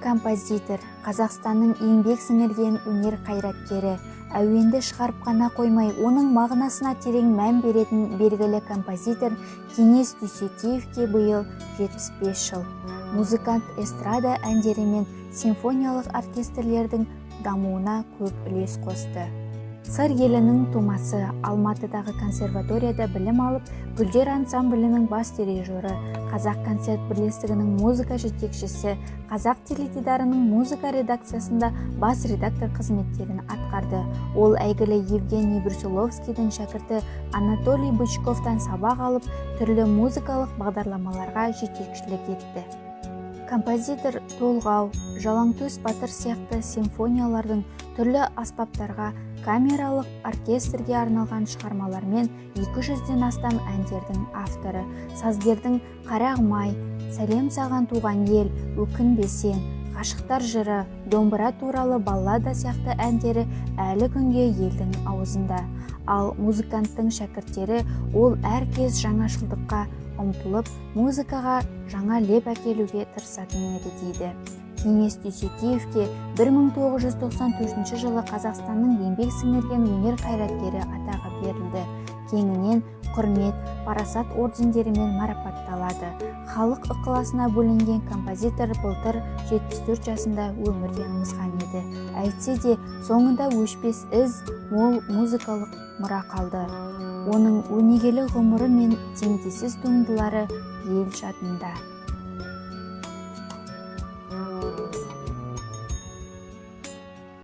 Композитор, Қазақстанның еңбек сіңірген өнер қайраткері, әуенді шығарып қана қоймай, оның мағынасына терең мән беретін белгілі композитор Кеңес Дүйсекеевке биыл 75 жыл. Музыкант эстрада әндері мен симфониялық оркестрлердің дамуына көп үлес қосты. Сыр елінің тумасы, Алматыдағы консерваторияда білім алып, «Гүлдер» ансамблінің бас дирижері, Қазақ концерт бірлестігінің музыка жетекшісі, Қазақ теледидарының музыка редакциясында бас редактор қызметтерін атқарды. Ол әйгілі Евгений Брусиловскийдің шәкірті Анатолий Бычковтан сабақ алып, түрлі музыкалық бағдарламаларға жетекшілік етті. Композитор «Толғау», «Жалаңтөс батыр» сияқты симфониялардың, түрлі аспаптарға, камералық оркестрге арналған шығармалармен 200-ден астам әндердің авторы. Сазгердің «Қарағым-ай», «Сәлем саған, туған ел», «Өкінбе сен», «Ғашықтар жыры», «Домбыра туралы баллада» сияқты әндері әлі күнге елдің аузында. Ал музыканттың шәкірттері ол әркез жаңашылдыққа ұмтылып, музыкаға жаңа леп әкелуге тырысатын еді дейді. Кеңес Дүйсекеевке 1994 жылы Қазақстанның еңбек сіңірген өнер қайраткері атағы берілді. Кеңінен Құрмет, Парасат ордендерімен марапатталады. Халық ықыласына бөленген композитор былтыр 74 жасында өмірден озған еді. Әйтсе де, соңында өшпес із, мол музыкалық мұра қалды. Оның өнегелі ғұмыры мен теңдессіз туындылары ел жадында.